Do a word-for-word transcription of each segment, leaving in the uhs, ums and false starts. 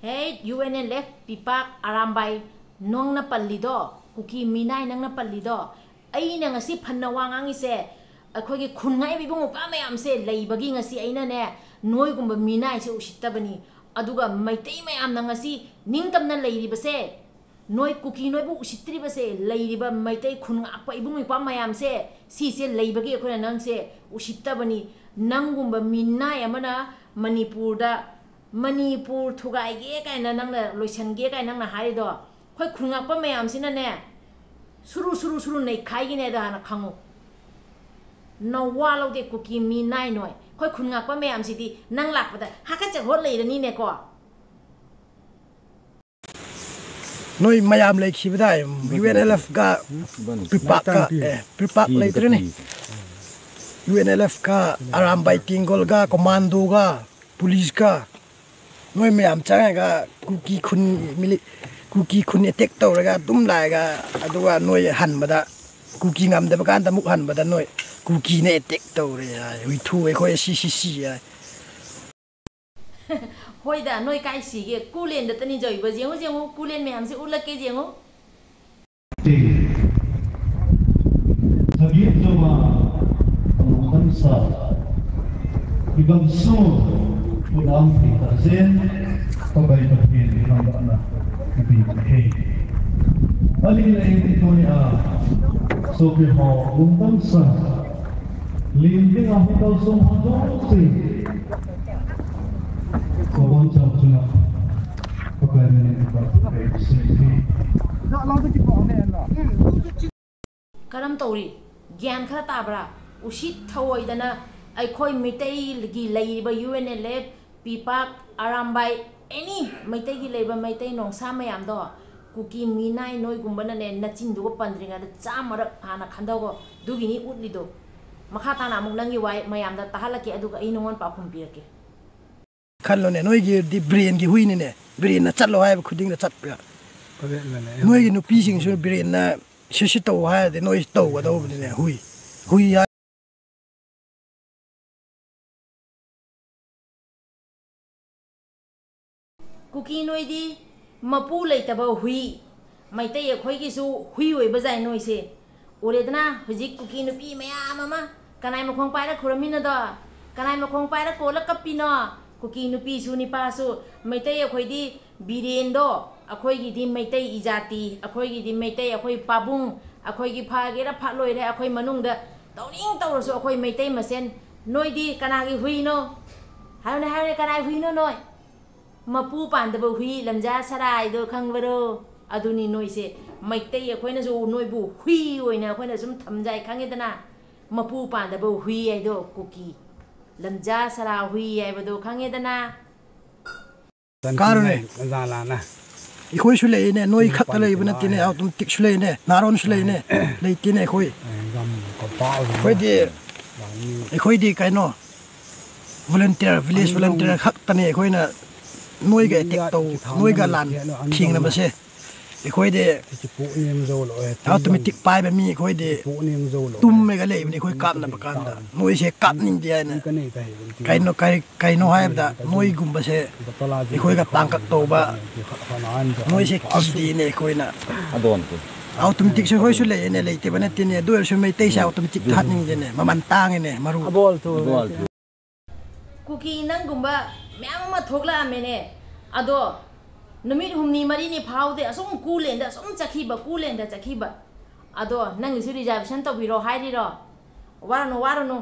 ꯍꯦ, U N L F, PREPAK, Arambai, ꯅꯪꯅ ꯄꯜꯂꯤꯗꯣ, ꯀꯨꯀꯤ ꯃꯤꯅꯥꯏ ꯅꯪꯅ ꯄꯜꯂꯤꯗꯣ, ꯑꯩꯅ ꯉꯁꯤ ꯐꯟꯅ ꯋꯥ ꯉꯥꯡꯉꯤꯁꯦ, ꯑꯩꯈꯣꯏꯒꯤ ꯈꯨꯟ ꯉꯥꯛꯏꯕ ꯏꯕꯨꯡ ꯏꯄ꯭ꯋꯥ ꯃꯌꯥꯝꯁꯦ ꯂꯩꯕꯒꯤ ꯉꯁꯤ ꯑꯩꯅꯅꯦ, ꯅꯣꯏꯒꯨꯝꯕ ꯃꯤꯅꯥꯏꯁꯦ ꯎꯁꯤꯠꯇꯕꯅꯤ꯫ ꯑꯗꯨꯒ ꯃꯩꯇꯩ ꯃꯌꯥꯝꯅ ꯉꯁꯤ ꯅꯤꯡꯇꯝꯅ ꯂꯩꯔꯤꯕꯁꯦ, ꯅꯣꯏ ꯀꯨꯀꯤ ꯅꯣꯏꯕꯨ ꯎꯁꯤꯠꯇ꯭ꯔꯤꯕꯁꯦ, ꯂꯩꯔꯤꯕ ꯃꯩꯇꯩ ꯈꯨꯟ ꯉꯥꯛꯄ ꯏꯕꯨꯡ ꯏꯄ꯭ꯋꯥ ꯃꯌꯥꯝꯁꯦ, ꯁꯤꯁꯦ ꯂꯩꯕꯒꯤ ꯑꯩꯈꯣꯏꯅ ꯅꯪꯁꯦ ꯎꯁꯤꯠꯇꯕꯅꯤ꯫ ꯅꯪꯒꯨꯝꯕ ꯃꯤꯅꯥꯏ ꯑꯃꯅ ꯃꯅꯤꯄꯨꯔꯗ, ꯃꯅꯤꯄꯨꯔ ꯊꯨꯒꯥꯏꯒꯦ ꯀꯥꯏꯅ ꯅꯪꯅ, ꯂꯣꯏꯁꯟꯒꯦ ꯀꯥꯏꯅ ꯅꯪꯅ ꯍꯥꯏꯔꯤꯗꯣ, ꯑꯩꯈꯣꯏ ꯈꯨꯟ ꯉꯥꯛꯄ ꯃꯌꯥꯝꯁꯤꯅꯅꯦ, ꯁꯨꯔꯨ ꯁꯨꯔꯨ ꯁꯨꯔꯨ ꯅꯩꯈꯥꯏꯒꯤꯅꯦꯗꯣ ꯍꯥꯟꯅ ꯈꯪꯉꯨ꯫ ꯅꯋꯥ ꯂꯧꯗꯦ ꯀꯨꯀꯤ ꯃꯤꯅꯥꯏ ꯅꯣꯏ꯫ ꯑꯩꯈꯣꯏ ꯈꯨꯟ ꯉꯥꯛꯄ ꯃꯌꯥꯝꯁꯤꯗꯤ ꯅꯪ ꯂꯥꯛꯄꯗ ꯍꯥꯀꯠꯆ ꯍꯣꯠ ꯂꯩꯔꯅꯤꯅꯦꯀꯣ꯫ ꯅꯣꯏ ꯃꯌꯥꯝ ꯂꯩꯈꯤꯕꯗꯥꯏ, ꯌꯨ ꯑꯦꯟ ꯑꯦꯜ ꯑꯦꯐꯀ ꯄ꯭ꯔꯤꯄꯥꯛꯀ, ꯑꯦ, ꯄ꯭ꯔꯤꯄꯥꯛ ꯂꯩꯇ꯭ꯔꯦꯅꯦ꯫ ꯌꯨ ꯑꯦꯟ ꯑꯦꯜ ꯑꯦꯐꯀ, ꯑꯔꯥꯝꯕꯥꯏ ꯇꯦꯡꯒꯣꯜꯒ, ꯀꯣꯃꯥꯟꯗꯣꯒ, ꯄꯨꯂꯤꯁꯀ, ꯅꯣꯏ ꯃꯌꯥꯝ ꯆꯪꯉꯒ ꯀꯨꯀꯤ ꯈꯨꯟ ꯃꯤꯂꯤ-, ꯀꯨꯀꯤ ꯈꯨꯟ ꯑꯦꯇꯦꯛ ꯇꯧꯔꯒ ꯑꯗꯨꯝ ꯂꯥꯛꯑꯒ, ꯑꯗꯨꯒ ꯅꯣꯏ ꯍꯟꯕꯗ, ꯀꯨꯀꯤ ꯉꯝꯗꯕ ꯀꯥꯟꯗ ꯑꯃꯨꯛ ꯍꯟꯕꯗ ꯅꯣꯏ ꯀꯨꯀꯤꯅ ꯑꯦꯇꯦꯛ ꯇꯧꯔꯦ ꯍꯥꯏ, ꯍꯨꯏꯊꯨ ꯑꯩꯈꯣꯏ ꯁꯤ ꯁꯤ ꯁꯤ ꯍꯥꯏ꯫ ꯍꯣꯏꯗ, ꯅꯣꯏ ꯀꯥꯏ ꯁꯤꯒꯦ? ꯀꯨꯂꯦꯟꯗꯇꯅꯤ ꯖꯧꯏꯕ꯫ ꯌꯦꯡꯉꯨ, ꯌꯦꯡꯉꯨ, ꯀꯨꯂꯦꯟ ꯃꯌꯥꯝꯁꯦ ꯎꯠꯂꯛꯀꯦ, ꯌꯦꯡꯉꯨ꯫ ꯁꯒꯤꯠ ꯖꯣꯃꯥ ꯑꯃꯨꯛ ꯈꯟꯁꯥ ꯏꯕꯝꯁꯨ ꯄꯨꯅꯥꯝ ꯊꯦꯡꯅꯁꯦ ꯄꯒꯥꯏ ꯄꯊꯦꯟ ꯍꯝꯕꯅ ꯏꯕꯤ ꯍꯦ ꯑꯂꯤ ꯂꯩ ꯇꯣꯏ ꯑ ꯁꯣꯄꯤ ꯍꯣ ꯒꯨꯝꯕꯝ ꯁ ꯂꯤꯟꯗꯤꯡ ꯑꯃꯨꯛ ꯇꯧꯁꯨ ꯍꯟꯗꯣꯛꯁꯤ ꯀꯣꯕꯝ ꯆꯥꯎꯁꯨꯅ ꯄꯒꯥꯏ ꯃꯅꯤ ꯏꯕ ꯁꯤꯁꯤ ꯀꯔꯝ ꯇꯧꯔꯤ? ꯒ꯭ꯌꯥꯟ ꯈꯔ ꯇꯥꯕ꯭ꯔꯥ? ꯎꯁꯤꯠ ꯊꯑꯣꯏꯗꯅ ꯑꯩꯈꯣꯏ ꯃꯤꯇꯩꯒꯤ ꯂꯩꯔꯤꯕ U N L F, PREPAK, Arambai, ꯑꯦꯅꯤ ꯃꯩꯇꯩꯒꯤ ꯂꯩꯕ ꯃꯩꯇꯩ ꯅꯣꯡꯁꯥ ꯃꯌꯥꯝꯗꯣ, ꯀꯨꯀꯤ ꯃꯤꯅꯥꯏ ꯅꯣꯏꯒꯨꯝꯕꯅꯅꯦ, ꯅꯆꯤꯟꯗꯨꯒ ꯄꯟꯗ꯭ꯔꯤꯉꯩꯗ ꯆꯥꯝꯃꯔꯛ ꯍꯥꯟꯅ ꯈꯟꯗꯧꯀꯣ꯫ ꯑꯗꯨꯒꯤꯅꯤ ꯎꯠꯂꯤꯗꯣ꯫ ꯃꯈꯥ ꯇꯥꯅ ꯑꯃꯨꯛ ꯅꯪꯒꯤ ꯋꯥ ꯃꯌꯥꯝꯗ ꯇꯥꯍꯜꯂꯛꯀꯦ, ꯑꯗꯨꯒ ꯑꯩ ꯅꯉꯣꯟꯗ ꯄꯥꯎꯈꯨꯝ ꯄꯤꯔꯛꯀꯦ꯫ ꯈꯜꯂꯣꯅꯦ, ꯅꯣꯏꯒꯤꯗꯤ ꯕ꯭ꯔꯦꯟꯒꯤ ꯍꯨꯏꯅꯤꯅꯦ꯫ ꯕ꯭ꯔꯦꯟꯅ ꯆꯠꯂꯣ ꯍꯥꯏꯕ ꯈꯨꯗꯤꯡꯗ ꯆꯠꯄ꯫ ꯅꯣꯏꯒꯤ ꯅꯨꯄꯤꯁꯤꯡꯁꯨ ꯕ꯭ꯔꯦꯟꯅ ꯁꯤ ꯁꯤ ꯇꯧ ꯍꯥꯏꯔꯗꯤ ꯅꯣꯏ ꯇꯧꯒꯗꯧꯕꯅꯤꯅꯦ꯫ ꯍꯨꯏ, ꯍꯨꯏ ꯍꯥꯏ꯫ ꯀꯨꯀꯤ ꯅꯣꯏꯗꯤ ꯃꯄꯨ ꯂꯩꯇꯕ ꯍꯨꯏ꯫ ꯃꯩꯇꯩ ꯑꯩꯈꯣꯏꯒꯤꯁꯨ ꯍꯨꯏ ꯑꯣꯏꯕ ꯖꯥꯏ ꯅꯣꯏꯁꯦ꯫ ꯎꯔꯦꯗꯅ, ꯍꯧꯖꯤꯛ ꯀꯨꯀꯤ ꯅꯨꯄꯤ ꯃꯌꯥꯝ ꯑꯃ ꯀꯅꯥꯏ ꯃꯈꯣꯡ ꯄꯥꯏꯔ ꯈꯨꯔꯝꯃꯤꯅꯣꯗꯣ? ꯀꯅꯥꯏ ꯃꯈꯣꯡ ꯄꯥꯏꯔ ꯀꯣꯜꯂ ꯀꯞꯄꯤꯅꯣ? ꯀꯨꯀꯤ ꯅꯨꯄꯤꯁꯨ ꯅꯤꯄꯥꯁꯨ꯫ ꯃꯩꯇꯩ ꯑꯩꯈꯣꯏꯗꯤ ꯕꯤꯔꯦꯟꯗꯣ, ꯑꯩꯈꯣꯏꯒꯤꯗꯤ ꯃꯩꯇꯩ ꯏꯖꯥꯇꯤ, ꯑꯩꯈꯣꯏꯒꯤꯗꯤ ꯃꯩꯇꯩ, ꯑꯩꯈꯣꯏ ꯄꯥꯕꯨꯡ, ꯑꯩꯈꯣꯏꯒꯤ ꯐꯒꯦꯔꯥ ꯐꯠꯂꯣꯏꯔꯦ, ꯑꯩꯈꯣꯏ ꯃꯅꯨꯡꯗ ꯇꯧꯅꯤꯡ ꯇꯧꯔꯁꯨ ꯑꯩꯈꯣꯏ ꯃꯩꯇꯩ ꯃꯁꯦꯟ꯫ ꯅꯣꯏꯗꯤ ꯀꯅꯥꯒꯤ ꯍꯨꯏꯅꯣ? ꯍꯥꯏꯌꯨꯅꯦ, ꯍꯥꯏꯌꯨꯅꯦ, ꯀꯅꯥꯏ ꯍꯨꯏꯅꯣ ꯅꯣꯏ? ꯃꯄꯨ ꯄꯥꯟꯗꯕ ꯍꯨꯏ ꯂꯝꯖꯥ ꯁꯔꯥꯏꯗꯣ ꯈꯪꯕꯔꯣ? ꯑꯗꯨꯅꯤ ꯅꯣꯏꯁꯦ꯫ ꯃꯩꯇꯩ ꯑꯩꯈꯣꯏꯅꯁꯨ ꯅꯣꯏꯕꯨ ꯍꯨꯏ ꯑꯣꯏꯅ ꯑꯩꯈꯣꯏꯅ ꯁꯨꯝ ꯊꯝꯖꯥꯏ, ꯈꯪꯉꯦꯗꯅ? ꯃꯄꯨ ꯄꯥꯟꯗꯕ ꯍꯨꯏ ꯍꯥꯏꯗꯣ ꯀꯨꯀꯤ꯫ ꯂꯝꯖꯥ ꯁꯔꯥ ꯍꯨꯏ ꯍꯥꯏꯕꯗꯣ ꯈꯪꯉꯦꯗꯅ? ꯀꯥꯔꯨꯅꯦ꯫ ꯑꯩꯈꯣꯏꯁꯨ ꯂꯩꯅꯦ, ꯅꯣꯏ ꯈꯛꯇ ꯂꯩꯕ ꯅꯠꯇꯦꯅꯦ, ꯑꯣꯇꯣꯃꯦꯇꯤꯛꯁꯨ ꯂꯩꯅꯦ, ꯅꯥꯔꯣꯟꯁꯨ ꯂꯩꯅꯦ꯫ ꯂꯩꯇꯦꯅꯦ ꯑꯩꯈꯣꯏ꯫ ꯑꯩꯈꯣꯏꯗꯤ, ꯑꯩꯈꯣꯏꯗꯤ ꯀꯩꯅꯣ, ꯚꯣꯂꯨꯟꯇꯤꯌꯔ, ꯚꯤꯂꯦꯖ ꯚꯣꯂꯨꯟꯇꯤꯌꯔ ꯈꯛꯇꯅꯦ ꯑꯩꯈꯣꯏꯅ ꯅꯣꯏꯒ ꯑꯦꯇꯦꯛ ꯇꯧ, ꯅꯣꯏꯒ ꯂꯥꯟ ꯊꯦꯡꯅꯕꯁꯦ꯫ ꯑꯩꯈꯣꯏꯗꯤ ꯑꯣꯇꯣꯃꯦꯇꯤꯛ ꯄꯥꯏꯕ ꯃꯤ ꯑꯩꯈꯣꯏꯗꯤ ꯇꯨꯝꯃꯒ ꯂꯩꯕꯅꯤ ꯑꯩꯈꯣꯏ ꯀꯥꯞꯅꯕ ꯀꯥꯟꯗ꯫ ꯅꯣꯏꯁꯦ ꯀꯥꯞꯅꯤꯡꯗꯦ ꯍꯥꯏꯅ꯫ ꯀꯩꯅꯣ, ꯀꯩ-, ꯀꯩꯅꯣ ꯍꯥꯏꯕꯗ ꯅꯣꯏꯒꯨꯝꯕꯁꯦ ꯑꯩꯈꯣꯏꯒ ꯇꯥꯡꯀꯛ ꯇꯧꯕ, ꯅꯣꯏꯁꯦ ꯀꯤꯗꯦꯅꯦ ꯑꯩꯈꯣꯏꯅ꯫ ꯑꯗꯣ ꯑꯝꯇ꯫ ꯑꯣꯇꯣꯃꯦꯇꯤꯛꯁꯦ ꯑꯩꯈꯣꯏꯁꯨ ꯂꯩꯌꯦꯅꯦ, ꯂꯩꯇꯕ ꯅꯠꯇꯦꯅꯦ, ꯑꯗꯨ ꯑꯣꯏꯔꯁꯨ ꯃꯩꯇꯩꯁꯦ ꯑꯣꯇꯣꯃꯦꯇꯤꯛꯇ ꯍꯥꯠꯅꯤꯡꯗꯦꯅꯦ, ꯃꯃꯜ ꯇꯥꯡꯉꯦꯅꯦ ꯃꯔꯨ꯫ ꯑꯕꯣꯜ ꯊꯨ꯫ ꯑꯕꯣꯜ ꯊꯨ꯫ ꯀꯨꯀꯤ ꯅꯪꯒꯨꯝꯕ ꯃꯌꯥꯝ ꯑꯃ ꯊꯣꯛꯂꯛꯑꯝꯃꯦꯅꯦ꯫ ꯑꯗꯣ ꯅꯨꯃꯤꯠ ꯍꯨꯝꯅꯤ ꯃꯔꯤꯅꯤ ꯐꯥꯎꯗꯦ, ꯑꯁꯨꯝ ꯀꯨꯂꯦꯟꯗ ꯑꯁꯨꯝ ꯆꯠꯈꯤꯕ, ꯀꯨꯂꯦꯟꯗ ꯆꯠꯈꯤꯕ꯫ ꯑꯗꯣ ꯅꯪꯒꯤꯁꯨ ꯔꯤꯖꯥꯔꯕꯦꯁꯟ ꯇꯧꯕꯤꯔꯣ ꯍꯥꯏꯔꯤꯔꯣ? ꯋꯥꯔꯨꯅꯨ, ꯋꯥꯔꯨꯅꯨ꯫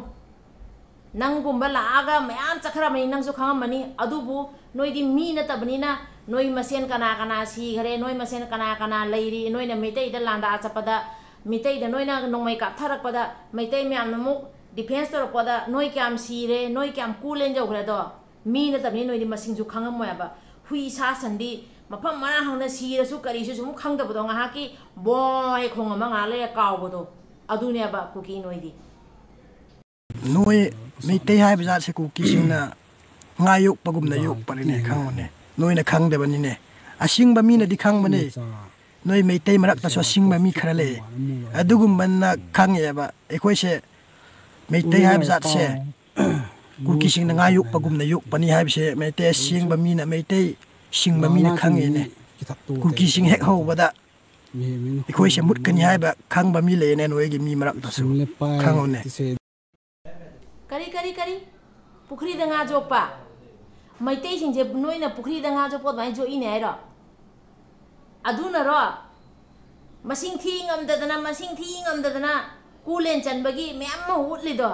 ꯅꯪꯒꯨꯝꯕ ꯂꯥꯛꯑꯒ ꯃꯌꯥꯝ ꯆꯠꯈ꯭ꯔꯕꯅꯤ, ꯅꯪꯁꯨ ꯈꯪꯉꯝꯃꯅꯤ꯫ ꯑꯗꯨꯕꯨ ꯅꯣꯏꯗꯤ ꯃꯤ ꯅꯠꯇꯕꯅꯤꯅ ꯅꯣꯏ ꯃꯁꯦꯟ ꯀꯅꯥ ꯀꯅꯥ ꯁꯤꯈꯔꯦ, ꯅꯣꯏ ꯃꯁꯦꯟ ꯀꯅꯥ ꯀꯅꯥ ꯂꯩꯔꯤ, ꯅꯣꯏꯅ ꯃꯩꯇꯩꯗ ꯂꯥꯟꯗꯥ ꯆꯠꯄꯗ, ꯃꯩꯇꯩꯗ ꯅꯣꯏꯅ ꯅꯣꯡꯃꯩ ꯀꯥꯞꯊꯔꯛꯄꯗ, ꯃꯩꯇꯩ ꯃꯌꯥꯝꯅ ꯑꯃꯨꯛ ꯗꯤꯐꯦꯟꯁ ꯇꯧꯔꯛꯄꯗ ꯅꯣꯏ ꯀꯌꯥꯝ ꯁꯤꯔꯦ, ꯅꯣꯏ ꯀꯌꯥꯝ ꯀꯨ ꯂꯦꯟꯖꯧꯈ꯭ꯔꯦꯗꯣ? ꯃꯤ ꯅꯠꯇꯕꯅꯤ, ꯅꯣꯏꯗꯤ ꯃꯁꯤꯡꯁꯨ ꯈꯪꯉꯝꯃꯣꯏ ꯍꯥꯏꯕ꯫ ꯍꯨꯏ ꯁꯥ ꯁꯟꯗꯤ ꯃꯐꯝ ꯃꯔꯥꯡ ꯍꯪꯅ ꯁꯤꯔꯁꯨ ꯀꯔꯤꯁꯨ ꯁꯨꯝ ꯈꯪꯗꯕꯗꯣ, ꯉꯥꯏꯍꯥꯛꯀꯤ ꯕꯣꯏ ꯈꯣꯡꯉꯝꯃ ꯉꯥꯏꯍꯥꯛ ꯂꯩꯔ ꯀꯥꯎꯕꯗꯣ, ꯑꯗꯨꯅꯦꯕ ꯀꯨꯀꯤ ꯅꯣꯏꯗꯤ꯫ ꯅꯣꯏ ꯃꯩꯇꯩ ꯍꯥꯏꯕ ꯖꯥꯠꯁꯦ ꯀꯨꯀꯤꯁꯤꯡꯅ ꯉꯥ ꯌꯣꯛꯄꯒꯨꯝꯅ ꯌꯣꯛꯄꯅꯤꯅꯦ, ꯈꯪꯉꯨꯅꯦ꯫ ꯅꯣꯏꯅ ꯈꯪꯗꯕꯅꯤꯅꯦ꯫ ꯑꯁꯤꯡꯕ ꯃꯤꯅꯗꯤ ꯈꯪꯕꯅꯦ꯫ ꯅꯣꯏ ꯃꯩꯇꯩ ꯃꯔꯛꯇꯁꯨ ꯑꯁꯤꯡꯕ ꯃꯤ ꯈꯔ ꯂꯩ꯫ ꯑꯗꯨꯒꯨꯝꯕꯅ ꯈꯪꯉꯦꯕ꯫ ꯑꯩꯈꯣꯏꯁꯦ ꯃꯩꯇꯩ ꯍꯥꯏꯕ ꯖꯥꯠꯁꯦ ꯀꯨꯀꯤꯁꯤꯡꯅ ꯉꯥ ꯌꯣꯛꯄꯒꯨꯝꯅ ꯌꯣꯛꯄꯅꯤ ꯍꯥꯏꯕꯁꯦ ꯃꯩꯇꯩ ꯑꯁꯦꯡꯕ ꯃꯤꯅ, ꯃꯩꯇꯩ ꯁꯤꯡꯕ ꯃꯤꯅ ꯈꯪꯉꯦꯅꯦ꯫ ꯀꯨꯀꯤꯁꯤꯡ ꯍꯦꯛ ꯍꯧꯕꯗ ꯑꯩꯈꯣꯏꯁꯦ ꯃꯨꯠꯀꯅꯤ ꯍꯥꯏꯕ ꯈꯪꯕ ꯃꯤ ꯂꯩꯌꯦꯅꯦ, ꯅꯣꯏꯒꯤ ꯃꯤ ꯃꯔꯛꯇꯁꯨ꯫ ꯈꯪꯉꯨꯅꯦ꯫ ꯀꯔꯤ, ꯀꯔꯤ, ꯀꯔꯤ? ꯄꯨꯈ꯭ꯔꯤꯗ ꯉꯥ ꯌꯣꯛꯄ? ꯃꯩꯇꯩꯁꯤꯡꯁꯦ ꯅꯣꯏꯅ ꯄꯨꯈ꯭ꯔꯤꯗ ꯉꯥ ꯌꯣꯛꯄ ꯑꯗꯨꯃꯥꯏꯅ ꯌꯣꯛꯏꯅꯦ ꯍꯥꯏꯔꯣ? ꯑꯗꯨꯅꯔꯣ? ꯃꯁꯤꯡ ꯊꯤ ꯉꯝꯗꯗꯅ, ꯃꯁꯤꯡ ꯊꯤ ꯉꯝꯗꯗꯅ ꯀꯨꯂꯦꯟ ꯆꯟꯕꯒꯤ ꯃꯌꯥꯝ ꯑꯃ ꯎꯠꯂꯤꯗꯣ꯫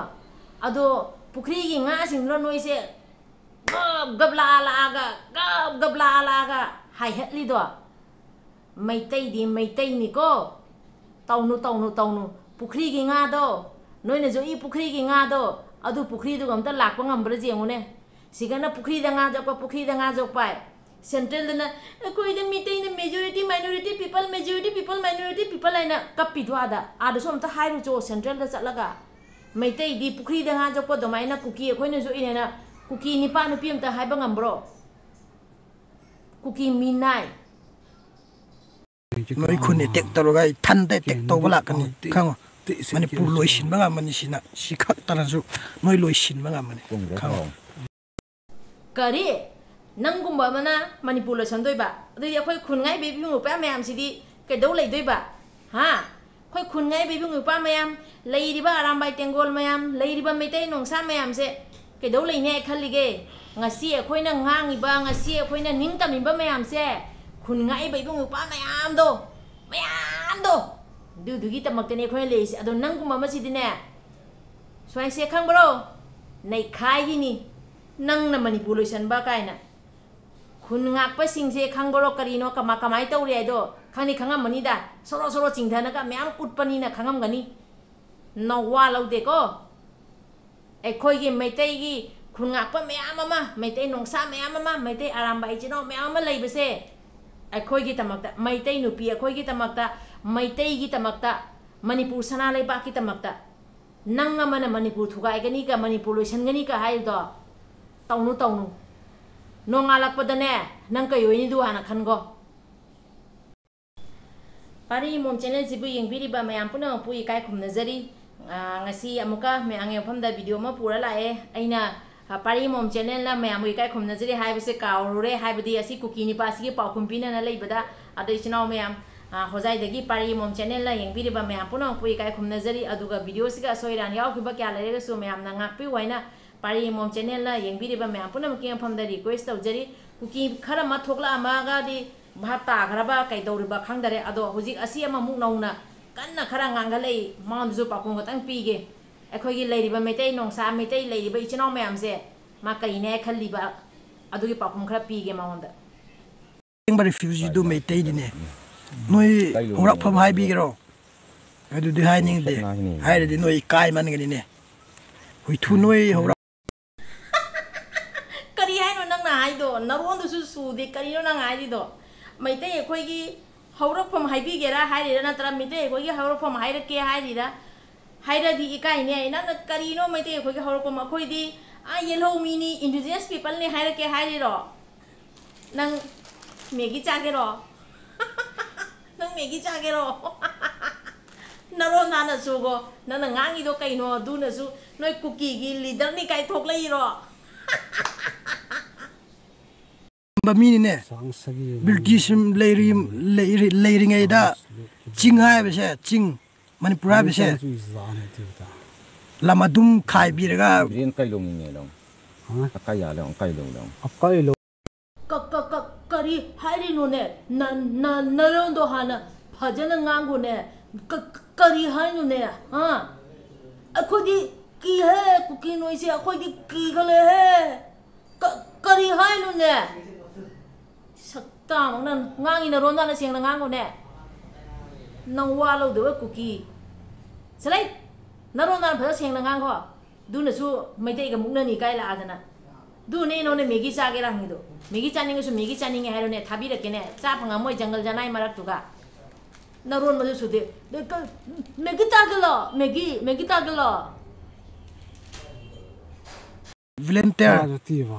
ꯑꯗꯣ ꯄꯨꯈ꯭ꯔꯤꯒꯤ ꯉꯥꯁꯤꯡꯗꯨꯅ ꯅꯣꯏꯁꯦ ꯒꯞ ꯒꯞ ꯂꯥꯛꯑ ꯂꯥꯛꯑꯒ, ꯒꯞ ꯒꯞ ꯂꯥꯛꯑ ꯂꯥꯛꯑꯒ ꯍꯥꯏꯍꯠꯂꯤꯗꯣ꯫ ꯃꯩꯇꯩꯗꯤ ꯃꯩꯇꯩꯅꯤꯀꯣ꯫ ꯇꯧꯅꯨ, ꯇꯧꯅꯨ, ꯇꯧꯅꯨ꯫ ꯄꯨꯈ꯭ꯔꯤꯒꯤ ꯉꯥꯗꯣ, ꯅꯣꯏꯅ ꯌꯣꯛꯏ ꯄꯨꯈ꯭ꯔꯤꯒꯤ ꯉꯥꯗꯣ, ꯑꯗꯨ ꯄꯨꯈ꯭ꯔꯤꯗꯨꯒ ꯑꯝꯇ ꯂꯥꯛꯄ ꯉꯝꯕ꯭ꯔꯥ ꯌꯦꯡꯉꯨꯅꯦ꯫ ꯁꯤꯒꯅ ꯄꯨꯈ꯭ꯔꯤꯗ ꯉꯥ ꯌꯣꯛꯄ, ꯄꯨꯈ꯭ꯔꯤꯗ ꯉꯥ ꯌꯣꯛꯄ ꯍꯥꯏ꯫ ꯁꯦꯟꯇ꯭ꯔꯦꯜꯗꯅ ꯑꯩꯈꯣꯏꯗ ꯃꯤꯇꯩꯅ majority, minority people, majority people, minority people ꯍꯥꯏꯅ ꯀꯞꯄꯤꯗꯣ ꯑꯥꯗ꯫ ꯑꯥꯗꯁꯨ ꯑꯝꯇ ꯍꯥꯏꯔꯨꯆꯣ, ꯁꯦꯟꯇ꯭ꯔꯦꯜꯗ ꯆꯠꯂꯒ꯫ ꯃꯩꯇꯩꯗꯤ ꯄꯨꯈ꯭ꯔꯤꯗ ꯉꯥ ꯌꯣꯛꯄ ꯑꯗꯨꯃꯥꯏꯅ ꯀꯨꯀꯤ ꯑꯩꯈꯣꯏꯅ ꯌꯣꯛꯏꯅꯦꯅ ꯀꯨꯀꯤ ꯅꯤꯄꯥ ꯅꯨꯄꯤ ꯑꯝꯇ ꯍꯥꯏꯕ ꯉꯝꯕ꯭ꯔꯣ? ꯀꯨꯀꯤ ꯃꯤꯅꯥꯏ꯫ ꯅꯣꯏ ꯈꯨꯟ attack ꯇꯧꯔꯒ ꯏꯊꯟꯗ attack ꯇꯧꯕ ꯂꯥꯛꯀꯅꯤ, ꯈꯪꯉꯣ꯫ ꯃꯅꯤꯄꯨꯔ ꯂꯣꯏꯁꯤꯟꯕ ꯉꯝꯃꯅꯤ ꯁꯤꯅ, ꯁꯤ ꯈꯛꯇꯅꯁꯨ ꯅꯣꯏ ꯂꯣꯏꯁꯤꯟꯕ ꯉꯝꯃꯅꯤ, ꯈꯪꯉꯣ꯫ ꯀꯔꯤ? ꯅꯪꯒꯨꯝꯕ ꯑꯃꯅ ꯃꯅꯤꯄꯨꯔ ꯂꯣꯏꯁꯟꯗꯣꯏꯕ? ꯑꯗꯨꯗꯤ ꯑꯩꯈꯣꯏ ꯈꯨꯟꯉꯥꯏꯕ ꯏꯕꯨꯡ ꯏꯄ꯭ꯋꯥ ꯃꯌꯥꯝꯁꯤꯗꯤ ꯀꯩꯗꯧ ꯂꯩꯗꯣꯏꯕ? ꯍꯥ? ꯑꯩꯈꯣꯏ ꯈꯨꯟꯉꯥꯏꯕ ꯏꯕꯨꯡ ꯏꯄ꯭ꯋꯥ ꯃꯌꯥꯝ, ꯂꯩꯔꯤꯕ ꯑꯔꯥꯝꯕꯥꯏ ꯇꯦꯡꯒꯣꯜ ꯃꯌꯥꯝ, ꯂꯩꯔꯤꯕ ꯃꯩꯇꯩ ꯅꯣꯡꯁꯥ ꯃꯌꯥꯝꯁꯦ ꯀꯩꯗꯧ ꯂꯩꯅꯤ ꯍꯥꯏ ꯈꯜꯂꯤꯒꯦ? ꯉꯁꯤ ꯑꯩꯈꯣꯏꯅ ꯉꯥꯡꯉꯤꯕ, ꯉꯁꯤ ꯑꯩꯈꯣꯏꯅ ꯅꯤꯡꯇꯝꯃꯤꯕ ꯃꯌꯥꯝꯁꯦ, ꯈꯨꯟꯉꯥꯏꯕ ꯏꯕꯨꯡ ꯏꯄ꯭ꯋꯥ ꯃꯌꯥꯝꯗꯣ, ꯃꯌꯥꯝꯗꯣ, ꯑꯗꯨꯗꯨꯒꯤꯗꯃꯛꯇꯅꯦ ꯑꯩꯈꯣꯏꯅ ꯂꯩꯔꯤꯁꯦ꯫ ꯑꯗꯣ ꯅꯪꯒꯨꯝꯕ ꯑꯃꯁꯤꯗꯤꯅꯦ, ꯁ꯭ꯋꯥꯏꯁꯦ ꯈꯪꯕ꯭ꯔꯣ? ꯅꯩꯈꯥꯏꯒꯤꯅꯤ꯫ ꯅꯪꯅ ꯃꯅꯤꯄꯨꯔ ꯂꯣꯏꯁꯟꯕ ꯀꯥꯏꯅ꯫ ꯈꯨꯟ ꯉꯥꯛꯄꯁꯤꯡꯁꯦ ꯈꯪꯕ꯭ꯔꯣ? ꯀꯔꯤꯅꯣ? ꯀꯃꯥ-, ꯀꯃꯥꯏꯅ ꯇꯧꯔꯤ ꯍꯥꯏꯗꯣ ꯈꯪꯗꯤ ꯈꯪꯉꯝꯃꯅꯤꯗ꯫ ꯁꯣꯔꯣ ꯁꯣꯔꯣ ꯆꯤꯡꯊꯅꯒ ꯃꯌꯥꯝ ꯎꯠꯄꯅꯤꯅ ꯈꯪꯉꯝꯒꯅꯤ꯫ ꯅꯋꯥ ꯂꯧꯗꯦꯀꯣ꯫ ꯑꯩꯈꯣꯏꯒꯤ ꯃꯩꯇꯩꯒꯤ ꯈꯨꯟ ꯉꯥꯛꯄ ꯃꯌꯥꯝ ꯑꯃ, ꯃꯩꯇꯩ ꯅꯣꯡꯁꯥ ꯃꯌꯥꯝ ꯑꯃ, ꯃꯩꯇꯩ ꯑꯔꯥꯝꯕ ꯏꯆꯤꯟ ꯏꯅꯥꯎ ꯃꯌꯥꯝ ꯑꯃ ꯂꯩꯕꯁꯦ, ꯑꯩꯈꯣꯏꯒꯤꯗꯃꯛꯇ, ꯃꯩꯇꯩ ꯅꯨꯄꯤ ꯑꯩꯈꯣꯏꯒꯤꯗꯃꯛꯇ, ꯃꯩꯇꯩꯒꯤꯗꯃꯛꯇ, ꯃꯅꯤꯄꯨꯔ ꯁꯅꯥ ꯂꯩꯕꯥꯛꯀꯤꯗꯃꯛꯇ, ꯅꯪ ꯑꯃꯅ ꯃꯅꯤꯄꯨꯔ ꯊꯨꯒꯥꯏꯒꯅꯤꯒ, ꯃꯅꯤꯄꯨꯔ ꯂꯣꯏꯁꯟꯒꯅꯤꯒ ꯍꯥꯏꯔꯤꯗꯣ, ꯇꯧꯅꯨ, ꯇꯧꯅꯨ꯫ ꯅꯣꯡꯉꯥꯜꯂꯛꯄꯗꯅꯦ, ꯅꯪ ꯀꯩ ꯑꯣꯏꯅꯤꯗꯨ ꯍꯥꯟꯅ ꯈꯟꯒꯣ꯫ ꯄꯥꯔꯤ ꯃꯣꯝ ꯆꯦꯅꯦꯜꯁꯤꯕꯨ ꯌꯦꯡꯕꯤꯔꯤꯕ ꯃꯌꯥꯝ ꯄꯨꯝꯅꯃꯛꯄꯨ ꯏꯀꯥꯏ ꯈꯨꯝꯅꯖꯔꯤ꯫ ꯑꯥ, ꯉꯁꯤ ꯑꯃꯨꯛꯀ ꯃꯌꯥꯝꯒꯤ ꯃꯐꯝꯗ ꯚꯤꯗꯤꯑꯣ ꯑꯃ ꯄꯨꯔ ꯂꯥꯛꯑꯦ꯫ ꯑꯩꯅ ꯄꯥꯔꯤ ꯃꯣꯝ ꯆꯦꯅꯦꯜꯅ ꯃꯌꯥꯝꯕꯨ ꯏꯀꯥꯏ ꯈꯨꯝꯅꯖꯔꯤ ꯍꯥꯏꯕꯁꯦ ꯀꯥꯎꯔꯨꯔꯦ, ꯍꯥꯏꯕꯗꯤ ꯑꯁꯤ ꯀꯨꯀꯤ ꯅꯤꯄꯥꯁꯤꯒꯤ ꯄꯥꯎꯈꯨꯝ ꯄꯤꯅꯅ ꯂꯩꯕꯗ꯫ ꯑꯗꯣ ꯏꯆꯤꯟ ꯏꯅꯥꯎ ꯃꯌꯥꯝ, ꯑ, ꯍꯣꯖꯥꯏꯗꯒꯤ ꯄꯥꯔꯤ ꯃꯣꯝ ꯆꯦꯅꯦꯜꯅ ꯌꯦꯡꯕꯤꯔꯤꯕ ꯃꯌꯥꯝ ꯄꯨꯝꯅꯃꯛꯄꯨ ꯏꯀꯥꯏ ꯈꯨꯝꯅꯖꯔꯤ꯫ ꯑꯗꯨꯒ ꯚꯤꯗꯤꯑꯣꯁꯤꯒ ꯑꯁꯣꯏ ꯑꯔꯥꯟ ꯌꯥꯎꯈꯤꯕ ꯀꯌꯥ ꯂꯩꯔꯒꯁꯨ ꯃꯌꯥꯝꯅ ꯉꯥꯛꯄꯤꯌꯨ ꯍꯥꯏꯅ ꯄꯥꯔꯤ ꯃꯣꯝ ꯆꯦꯅꯦꯜꯅ ꯌꯦꯡꯕꯤꯔꯤꯕ ꯃꯌꯥꯝ ꯄꯨꯝꯅꯃꯛꯀꯤ ꯃꯐꯝꯗ ꯔꯤꯀ꯭ꯋꯦꯁ ꯇꯧꯖꯔꯤ꯫ ꯀꯨꯀꯤ ꯈꯔ ꯑꯃ ꯊꯣꯛꯂꯛꯑꯝꯃꯒꯗꯤ ꯚꯥꯞ ꯇꯥꯈ꯭ꯔꯕ ꯀꯩꯗꯧꯔꯤꯕ ꯈꯪꯗꯔꯦ꯫ ꯑꯗꯣ ꯍꯧꯖꯤꯛ ꯑꯁꯤ ꯑꯃꯃꯨꯛ ꯅꯧꯅ ꯀꯟꯅ ꯈꯔ ꯉꯥꯡꯒꯠꯂꯛꯏ, ꯃꯉꯣꯟꯗꯁꯨ ꯄꯥꯎꯈꯨꯝ ꯈꯛꯇꯪ ꯄꯤꯒꯦ꯫ ꯑꯩꯈꯣꯏꯒꯤ ꯂꯩꯔꯤꯕ ꯃꯩꯇꯩ ꯅꯣꯡꯁꯥ, ꯃꯩꯇꯩ ꯂꯩꯔꯤꯕ ꯏꯆꯤꯟ ꯏꯅꯥꯎ ꯃꯌꯥꯝꯁꯦ ꯃꯥ ꯀꯔꯤꯅꯦ ꯈꯜꯂꯤꯕ, ꯑꯗꯨꯒꯤ ꯄꯥꯎꯈꯨꯝ ꯈꯔ ꯄꯤꯒꯦ ꯃꯉꯣꯟꯗ꯫ ꯑꯁꯦꯡꯕ ꯔꯤꯐ꯭ꯌꯨꯖꯤꯗꯨ ꯃꯩꯇꯩꯗꯤꯅꯦ꯫ ꯅꯣꯏ ꯍꯧꯔꯛꯐꯝ ꯍꯥꯏꯕꯤꯒꯦꯔꯣ? ꯑꯗꯨꯗꯤ ꯍꯥꯏꯅꯤꯡꯗꯦ꯫ ꯍꯥꯏꯔꯗꯤ ꯅꯣꯏ ꯏꯀꯥꯏ ꯃꯟꯒꯅꯤꯅꯦ꯫ ꯍꯨꯏꯊꯨ ꯅꯣꯏ ꯍꯧꯔꯛ- ꯀꯔꯤ ꯍꯥꯏꯅꯣ ꯅꯪꯅ ꯍꯥꯏꯗꯣ? ꯅꯔꯣꯟꯗꯨꯁꯨ ꯁꯨꯗꯦ꯫ ꯀꯔꯤꯅꯣ ꯅꯪ ꯍꯥꯏꯔꯤꯗꯣ? ꯃꯩꯇꯩ ꯑꯩꯈꯣꯏꯒꯤ ꯍꯧꯔꯛꯐꯝ ꯍꯥꯏꯕꯤꯒꯦꯔꯥ ꯍꯥꯏꯔꯤꯔꯥ, ꯅꯠꯇ꯭ꯔ ꯃꯩꯇꯩ ꯑꯩꯈꯣꯏꯒꯤ ꯍꯧꯔꯛꯐꯝ ꯍꯥꯏꯔꯛꯀꯦ ꯍꯥꯏꯔꯤꯔꯥ? ꯍꯥꯏꯔꯗꯤ ꯏꯀꯥꯏꯅꯦ꯫ ꯅꯪꯅ ꯀꯔꯤꯅꯣ ꯃꯩꯇꯩ ꯑꯩꯈꯣꯏꯒꯤ ꯍꯧꯔꯛꯐꯝ? ꯑꯩꯈꯣꯏꯗꯤ, ꯑꯥ, ꯌꯦꯜꯍꯧ ꯃꯤꯅꯤ, indigenous peopleꯅꯦ ꯍꯥꯏꯔꯛꯀꯦ ꯍꯥꯏꯔꯤꯔꯣ? ꯅꯪ ꯃꯦꯒꯤ ꯆꯥꯒꯦꯔꯣ? ꯅꯪ ꯃꯦꯒꯤ ꯆꯥꯒꯦꯔꯣ? ꯅꯔꯣꯟ ꯅꯥꯅ ꯁꯨꯒꯣ꯫ ꯅꯪꯅ ꯉꯥꯡꯉꯤꯗꯣ ꯀꯩꯅꯣ? ꯑꯗꯨꯅꯁꯨ ꯅꯣꯏ ꯀꯨꯀꯤꯒꯤ ꯂꯤꯗꯔꯅꯤ ꯀꯥꯏ ꯊꯣꯛꯂꯛꯏꯔꯣ? ꯃꯤꯅꯤꯅꯦ꯫ ꯕ꯭ꯔꯤꯇꯤꯁ ꯂꯩꯔꯤ-, ꯂꯩꯔꯤ-, ꯂꯩꯔꯤꯉꯩꯗ ꯆꯤꯡ ꯍꯥꯏꯕꯁꯦ, ꯆꯤꯡ, ꯃꯅꯤꯄꯨꯔ ꯍꯥꯏꯕꯁꯦ ꯂꯝ ꯑꯗꯨꯝ ꯈꯥꯏꯕꯤꯔꯒ ꯕ꯭ꯔꯦꯟ ꯀꯩ ꯂꯣꯡꯉꯤꯅꯦ ꯂꯣꯡ꯫ ꯍꯥ? ꯑꯀꯥꯏ ꯌꯥꯜꯂꯦ, ꯑꯀꯥꯏ ꯂꯣꯡ ꯂꯣꯡ꯫ ꯑꯀꯥꯏ ꯂꯣꯡ꯫ ꯀ-, ꯀ-, ꯀ-, ꯀꯔꯤ ꯍꯥꯏꯔꯤꯅꯣꯅꯦ? ꯅ-, ꯅ-, ꯅꯔꯣꯟꯗꯣ ꯍꯥꯟꯅ ꯐꯖꯅ ꯉꯥꯡꯈꯣꯅꯦ꯫ ꯀ-, ꯀ-, ꯀꯔꯤ ꯍꯥꯏꯅꯣꯅꯦ? ꯍꯥ? ꯑꯩꯈꯣꯏꯗꯤ ꯀꯤꯍꯦ, ꯀꯨꯀꯤ ꯅꯣꯏꯁꯦ, ꯑꯩꯈꯣꯏꯗꯤ ꯀꯤꯈꯠꯂꯦꯍꯦ꯫ ꯀ-, ꯀꯔꯤ ꯍꯥꯏꯅꯣꯅꯦ? ꯁꯛꯇꯥꯃꯛꯅ ꯉꯥꯡꯉꯤ, ꯅꯔꯣꯟ ꯅꯥꯅ ꯁꯦꯡꯅ ꯉꯥꯡꯉꯣꯅꯦ꯫ ꯅꯪ ꯋꯥ ꯂꯧꯗꯕ ꯀꯨꯀꯤ꯫ ꯁꯂꯩ! ꯅꯔꯣꯟ ꯅꯥꯅ ꯐꯖ ꯁꯦꯡꯅ ꯉꯥꯡꯈꯣ꯫ ꯑꯗꯨꯅꯁꯨ ꯃꯩꯇꯩꯒ ꯃꯨꯛꯅꯅꯤ ꯀꯥꯏ ꯂꯥꯛꯑꯗꯅ꯫ ꯑꯗꯨꯅꯦ ꯅꯉꯣꯟꯗ ꯃꯦꯒꯤ ꯆꯥꯒꯦꯔꯥ ꯍꯪꯉꯤꯗꯣ꯫ ꯃꯦꯒꯤ ꯆꯥꯅꯤꯡꯉꯁꯨ ꯃꯦꯒꯤ ꯆꯥꯅꯤꯡꯉꯦ ꯍꯥꯏꯔꯣꯅꯦ, ꯊꯥꯕꯤꯔꯛꯀꯦꯅꯦ꯫ ꯆꯥ ꯐꯪꯉꯝꯃꯣꯏ ꯖꯪꯒꯜ ꯖꯅꯥꯏ ꯃꯔꯛꯇꯨꯒ꯫ ꯅꯔꯣꯟ ꯃꯗꯨ ꯁꯨꯗꯦ꯫ ꯃꯦ-, ꯀ-, ꯃꯦꯒꯤ ꯆꯥꯒꯦꯂꯣ? ꯃꯦꯒꯤ, ꯃꯦꯒꯤ ꯆꯥꯒꯦꯂꯣ? ꯚꯣꯂꯨꯟꯇꯤꯌꯔ, ꯃꯥꯁꯨ ꯊꯤꯕ,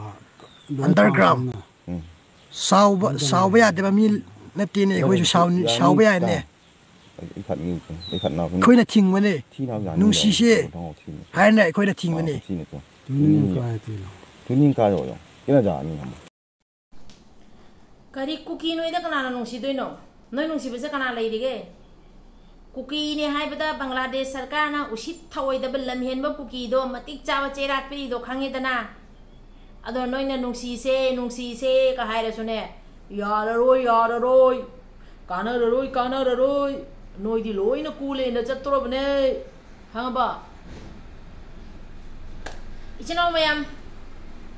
ꯑꯗꯨꯃꯥꯏꯅ ꯑꯟꯗꯔꯒ꯭ꯔꯥꯎꯟ꯫ ꯄꯥꯝꯕꯅ꯫ ꯎꯝ꯫ ꯁꯥꯎꯕ, ꯑꯗꯨꯃꯥꯏꯅ ꯁꯥꯎꯕ ꯌꯥꯗꯕ ꯃꯤ ꯅꯠꯇꯦꯅꯦ, ꯑꯩꯈꯣꯏꯁꯨ ꯁꯥꯎ-, ꯁꯥꯎꯕ ꯌꯥꯏꯅꯦ꯫ ꯑꯩ, ꯑꯩ ꯈꯠꯅꯤꯡ-, ꯑꯩ ꯈꯠꯅꯕꯅꯤ꯫ ꯑꯩꯈꯣꯏꯅ ꯊꯤꯡꯕꯅꯦ꯫ ꯊꯤꯅ ꯌꯥꯅꯤꯡꯉꯦ꯫ ꯅꯨꯡꯁꯤꯁꯦ ꯊꯤꯅ꯫ ꯍꯥꯏꯅ ꯑꯩꯈꯣꯏꯅ ꯊꯤꯡꯕꯅꯦ꯫ ꯑꯥ, ꯊꯤꯅ ꯆꯣ-, ꯇꯨꯅꯤꯡ ꯀꯥꯏ ꯇꯨꯅꯣ? ꯇꯨꯅꯤꯡ ꯀꯥꯏ ꯑꯣꯏꯌꯣ? ꯀꯩꯅꯣ ꯖꯥ ꯑꯅꯤ ꯑꯃ꯫ ꯀꯔꯤ ꯀꯨꯀꯤ ꯅꯣꯏꯗ ꯀꯅꯥꯅ ꯅꯨꯡꯁꯤꯗꯣꯏꯅꯣ? ꯅꯣꯏ ꯅꯨꯡꯁꯤꯕꯁꯦ ꯀꯅꯥ ꯂꯩꯔꯤꯒꯦ? ꯀꯨꯀꯤꯅꯦ ꯍꯥꯏꯕꯗ ꯕꯪꯒ꯭ꯂꯥꯗꯦꯁ ꯁꯔꯀꯥꯔꯅ ꯎꯁꯤꯠ ꯊꯑꯣꯏꯗꯕ ꯂꯝꯍꯦꯟꯕ ꯀꯨꯀꯤꯗꯣ ꯃꯇꯤꯛ ꯆꯥꯕ ꯆꯩꯔꯥꯛ ꯄꯤꯔꯤꯗꯣ ꯈꯪꯉꯦꯗꯅ꯫ ꯑꯗꯣ ꯅꯣꯏꯅ ꯅꯨꯡꯁꯤꯁꯦ ꯅꯨꯡꯁꯤꯁꯦꯒ ꯍꯥꯏꯔꯁꯨꯅꯦ, ꯌꯥꯔꯔꯣꯏ ꯌꯥꯔꯔꯣꯏ, ꯀꯥꯟꯅꯔꯔꯣꯏ ꯀꯥꯟꯅꯔꯔꯣꯏ, ꯅꯣꯏꯗꯤ ꯂꯣꯏꯅ ꯀꯨꯂꯦꯅ ꯆꯠꯇꯣꯔꯕꯅꯦ, ꯈꯪꯉꯕ? ꯏꯆꯤꯟ ꯏꯅꯥꯎ ꯃꯌꯥꯝ,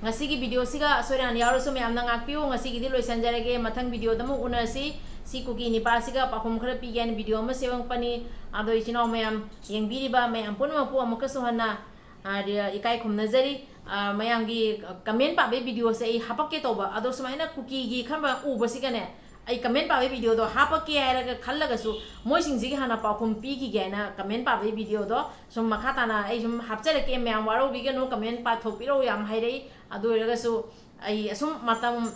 ꯉꯁꯤꯒꯤ ꯚꯤꯗꯤꯑꯣꯁꯤꯒ ꯑꯁꯣꯏ ꯑꯔꯥꯟ ꯌꯥꯎꯔꯁꯨ ꯃꯌꯥꯝꯅ ꯉꯥꯛꯄꯤꯌꯨ꯫ ꯉꯁꯤꯒꯤꯗꯤ ꯂꯣꯏꯁꯤꯟꯖꯔꯒꯦ꯫ ꯃꯊꯪ ꯚꯤꯗꯤꯑꯣꯗ ꯑꯃꯨꯛ ꯎꯅꯔꯁꯤ꯫ ꯁꯤ ꯀꯨꯀꯤ ꯅꯤꯄꯥꯁꯤꯒ ꯄꯥꯎꯈꯨꯝ ꯈꯔ ꯄꯤꯒꯦ ꯍꯥꯏꯅ ꯚꯤꯗꯤꯑꯣ ꯑꯃ ꯁꯦꯝꯃꯛꯄꯅꯤ꯫ ꯑꯗꯣ ꯏꯆꯤꯟ ꯏꯅꯥꯎ ꯃꯌꯥꯝ ꯌꯦꯡꯕꯤꯔꯤꯕ ꯃꯌꯥꯝ ꯄꯨꯝꯅꯃꯛꯄꯨ ꯑꯃꯨꯛꯀꯁꯨ ꯍꯟꯅ, ꯑ, ꯏꯀꯥꯏ ꯈꯨꯝꯅꯖꯔꯤ꯫ ꯑ, ꯃꯌꯥꯝꯒꯤ ꯀꯃꯦꯟ ꯄꯥꯕꯒꯤ ꯚꯤꯗꯤꯑꯣꯁꯦ ꯑꯩ ꯍꯥꯄꯛꯀꯦ ꯇꯧꯕ, ꯑꯗꯣ ꯁꯨꯃꯥꯏꯅ ꯀꯨꯀꯤꯒꯤ ꯈꯔ ꯎꯕꯁꯤꯒꯅꯦ, ꯑꯩ ꯀꯃꯦꯟ ꯄꯥꯕꯒꯤ ꯚꯤꯗꯤꯑꯣꯗꯣ ꯍꯥꯄꯛꯀꯦ ꯍꯥꯏꯔꯒ ꯈꯜꯂꯒꯁꯨ ꯃꯣꯏꯁꯤꯡꯁꯤꯒꯤ ꯍꯥꯟꯅ ꯄꯥꯎꯈꯨꯝ ꯄꯤꯈꯤꯒꯦ ꯍꯥꯏꯅ ꯀꯃꯦꯟ ꯄꯥꯕꯒꯤ ꯚꯤꯗꯤꯑꯣꯗꯣ ꯁꯨꯝ ꯃꯈꯥ ꯇꯥꯅ ꯑꯩ ꯁꯨꯝ ꯍꯥꯞꯆꯔꯛꯀꯦ꯫ ꯃꯌꯥꯝ ꯋꯥꯔꯧꯕꯤꯒꯅꯨ, ꯀꯃꯦꯟ ꯄꯥꯊꯣꯛꯄꯤꯔꯛꯎ ꯌꯥꯝ ꯍꯥꯏꯔꯛꯏ꯫ ꯑꯗꯨ ꯑꯣꯏꯔꯒꯁꯨ ꯑꯩ ꯑꯁꯨꯝ ꯃꯇꯝ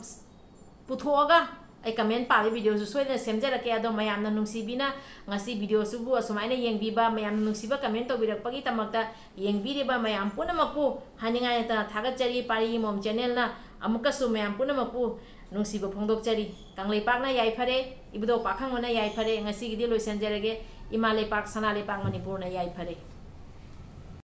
ꯄꯨꯊꯣꯛꯑꯒ ꯑꯩ ꯀꯃꯦꯟ ꯄꯥꯕꯒꯤ ꯚꯤꯗꯤꯑꯣꯁꯨ ꯁꯣꯏꯗꯅ ꯁꯦꯝꯖꯔꯛꯀꯦ꯫ ꯑꯗꯣ ꯃꯌꯥꯝꯅ ꯅꯨꯡꯁꯤꯕꯤꯅ ꯉꯁꯤ ꯚꯤꯗꯤꯑꯣꯁꯤꯕꯨ ꯑꯁꯨꯃꯥꯏꯅ ꯌꯦꯡꯕꯤꯕ, ꯃꯌꯥꯝꯅ ꯅꯨꯡꯁꯤꯕ ꯀꯃꯦꯟ ꯇꯧꯕꯤꯔꯛꯄꯒꯤꯗꯃꯛꯇ ꯌꯦꯡꯕꯤꯔꯤꯕ ꯃꯌꯥꯝ ꯄꯨꯝꯅꯃꯛꯄꯨ ꯍꯥꯏꯅꯤꯡꯉꯥꯏ ꯂꯩꯇꯅ ꯊꯥꯒꯠꯆꯔꯤ꯫ ꯄꯥꯔꯤ ꯃꯣꯝ ꯆꯦꯅꯦꯜꯅ ꯑꯃꯨꯛꯀꯁꯨ ꯃꯌꯥꯝ ꯄꯨꯝꯅꯃꯛꯄꯨ ꯅꯨꯡꯁꯤꯕ ꯐꯣꯡꯗꯣꯛꯆꯔꯤ꯫ ꯀꯪꯂꯩꯄꯥꯛꯅ ꯌꯥꯏꯐꯔꯦ, ꯏꯕꯨꯙꯧ ꯄꯥꯈꯪꯕꯅ ꯌꯥꯏꯐꯔꯦ꯫ ꯉꯁꯤꯒꯤꯗꯤ ꯂꯣꯏꯁꯤꯟꯖꯔꯒꯦ꯫ ꯏꯃꯥ ꯂꯩꯄꯥꯛ, ꯁꯅꯥ ꯂꯩꯄꯥꯛ ꯃꯅꯤꯄꯨꯔꯅ ꯌꯥꯏꯐꯔꯦ꯫